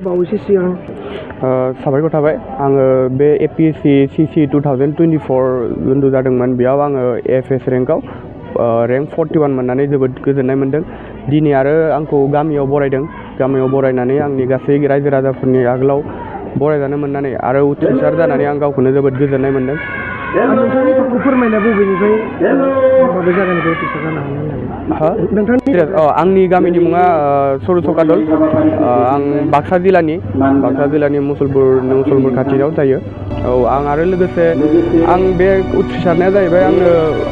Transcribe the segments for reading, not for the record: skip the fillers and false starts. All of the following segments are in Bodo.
बावैसो सिगां साबायखर थाबाय आङो बे एपिएससि सिसि 2024 जिथु जादोंमोन बेयाव आङो एएफएस रेंकआव रेंक 41 मोननानै जोबोद गोजोननाय मोन्दों। दिनै आरो आंखौ गामियाव बरायदों। गामियाव बरायनानै आंनि गासै रायजो राजाफोरनि आगोलाव बरायजानो मोननानै आरो उथ्रिसार जानानै आं गावखौनो जोबोद गोजोननाय मोन्दों। नोंथांनि थाखो फोरमायना बबेनिफ्राय माबे जायगानिफ्राय उथ्रिसार जानो हानाय होननानै नोंथांनि आंनि गामिनि मुङा सरुसकादल। आं बाक्सा जिल्लानि मुसलपुर खाथियाव थायो। औ आं आरो लोगोसे आं बे उथ्रिसारनाया जाहैबाय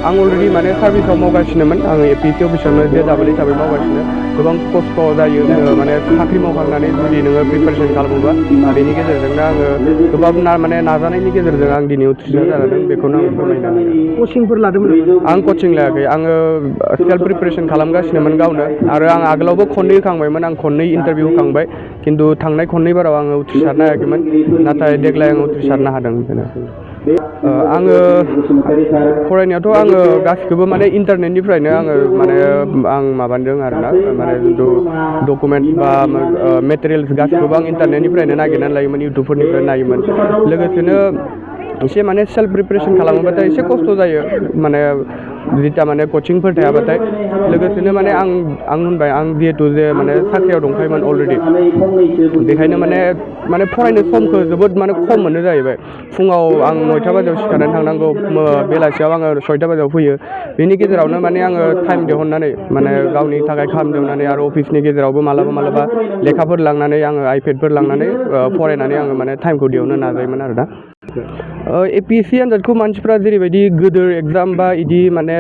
आं अलरेडि माने सार्भिसाव मावगासिनोमोन। आङो एपिएससि अफिसावनो जेजाबल हिसाबै मावगासिनो। गोबां खस्थ' जायो माने साख्रि मावखांनानै जुदि नोङो प्रिपेरेसन खालामोबा बेनि गेजेरजोंनो आङो गोबां माने नाजानायनि गेजेरजों आं दिनै उथ्रिसार जादों। बेखौनो आं फोरमायनो हायो। कचिंफोर लादोंमोन? आं कचिं लायाखै। आङो सेल्फ प्रिपेरेसन खालामगासिनोमोन गावनो। आरो आं आगोलावबो खननै होखांबायमोन। आं खननै इन्टारभिउ होखांबाय। खिन्थु थांनाय खननै बाराव आङो उथ्रिसारनो हायाखैमोन। नाथाय देग्लाय आङो उथ्रिसारनो हादों। आङो फरायनायाथ' आङो गासिखौबो माने इन्टारनेटनिफ्रायनो आं माबादों आरोना माने जिथु डकुमेन्टस बा मेटेरियेल्स गासिखौबो आं इन्टारनेटनिफ्रायनो नागिरनानै लायोमोन, इउटुबफोरनिफ्राय नायोमोन। लोगोसेनो एसे माने सेल्फ प्रिपेरेसन खालामोबाथाय एसे खस्थ' जायो माने जिता माने कचिंफोर थायाबाथाय। लोगोसेनो माने आं होनबाय आं जिहेतु जे माने साख्रियाव दंखायोमोन अलरेडि, बेखायनो माने फरायनो समखौ जोबोद माने खम मोनो जाहैबाय। फुङाव आं 9टा बाजियाव सिखारनानै थांनांगौ, बेलासियाव आङो 6टा बाजियाव फैयो। बेनि गेजेरावनो माने आङो टाइम दिहुननानै माने गावनि थाखाय खामानि दिहुननानै आरो अफिसनि गेजेरावबो मालाबा लेखाफोर लांनानै आङो आइपेडफोर लांनानै फरायनानै आङो माने टाइमखौ दिहुननो नाजायोमोन आरो दा। एपिएससि आनजादखौ मानसिफ्रा जेरैबायदि गोदोर एगजाम बा इदि माने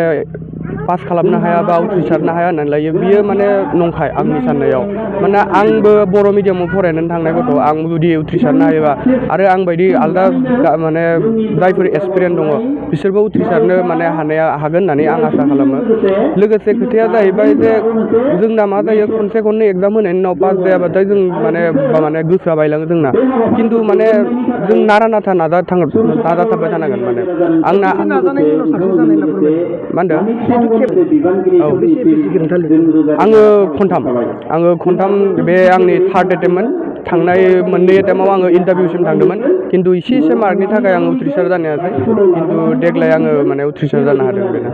पास खालामनो हाया बा उथ्रिसारनो हाया होननानै लायो, बियो माने नंखाय आंनि साननायाव। माने आंबो बर' मिडियामाव फरायनानै थांनाय गथ', आं जुदि उथ्रिसारनो हायोबा आरो आं बायदि आलदा माने जायफोर एक्सपिरियेन्स दङ बिसोरबो उथ्रिसारनो माने हागोन होननानै आं आसा खालामो। लोगोसे खोथाया जाहैबाय जे जोंना मा जायो, खनसे खननै एगजाम होनायनि उनाव पास जायाबाथाय जों माने गोसोआ बायलाङो जोंना। खिन्थु माने जों नारा नाथा नाजाथाबबाय थानांगोन। माने आंना नाजानायनि उनाव साक्सेस जानाय होनना फोरमायदों। मा होनदों? औ आङो खनथाम बे आंनि थार्ड एटेम्पमोन। थांनाय मोननै एटेम्पआव आङो इन्टारभिउसिम थांदोंमोन, खिन्थु एसे मार्कनि थाखाय आङो उथ्रिसार जानो हायाखै। खिन्थु देग्लाय आङो माने उथ्रिसार जानो हादों। बेनो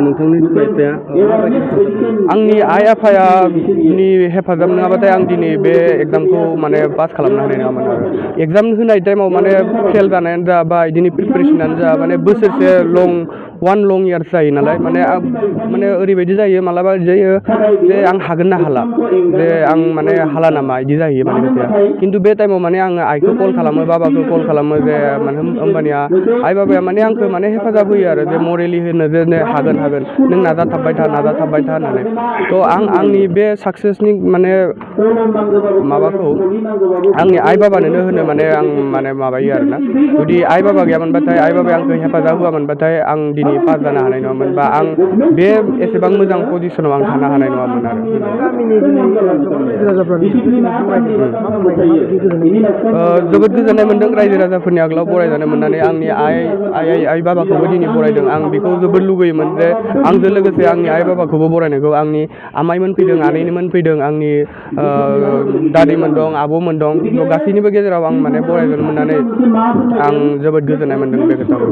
नोंथांनि बिमा बिफाया आंनि आइ आफानि हेफाजाब नङाबाथाय आं दिनै बे एग्जामखौ माने पास खालामनो हानाय नङामोन आरो। एग्जाम होनाय टाइमाव माने फेल जानायानो जा बा बिदिनो प्रिपेरेसनानो जा माने बोसोरसे वन लं इयार्स जायो नालाय। माने ओरैबायदि जायो, मालाबा जायो जे आं हागोन ना हाला, जे आं माने हाला नामा बिदि जाहैयो माने खोथाया। खिन्थु बे टाइमाव माने आङो आइखौ कल खालामो, बाबाखौ कल खालामो, जे माने होमबानिया आइ बाबाया माने आंखौ माने हेफाजाब होयो आरो, जे मरेलि होनो जे हागोन नों नाजाथाबबाय था होननानै। थ' आंनि बे साक्सेसनि माने माबाखौ आंनि आइ बाबानोनो होनो माने आं माने माबायो आरोना। जुदि आइ बाबा गैयामोनबाथाय, आइ बाबाया आंखौ हेफाजाब होआमोनबाथाय आं दिनै पास जानो हानाय नङामोन, बा आं बे एसेबां मोजां पजिसनाव आं थानो हानाय नङामोन आरो। जोबोद गोजोननाय मोन्दों रायजो राजाफोरनि आगोलाव बरायजानो मोननानै। आंनि आइ बाबाखौबो दिनै बरायदों। आं बेखौ जोबोद लुगैयोमोन जे आंजों लोगोसे आंनि आइ बाबाखौबो बरायनायखौ। आंनि आमाइमोन फैदों, आनैमोन फैदों, आंनि दादैमोन दं, आब'मोन दं। थ' गासैनिबो गेजेराव आं माने बरायजानो मोननानै आं जोबोद गोजोननाय मोन्दों बे खोथाखौ।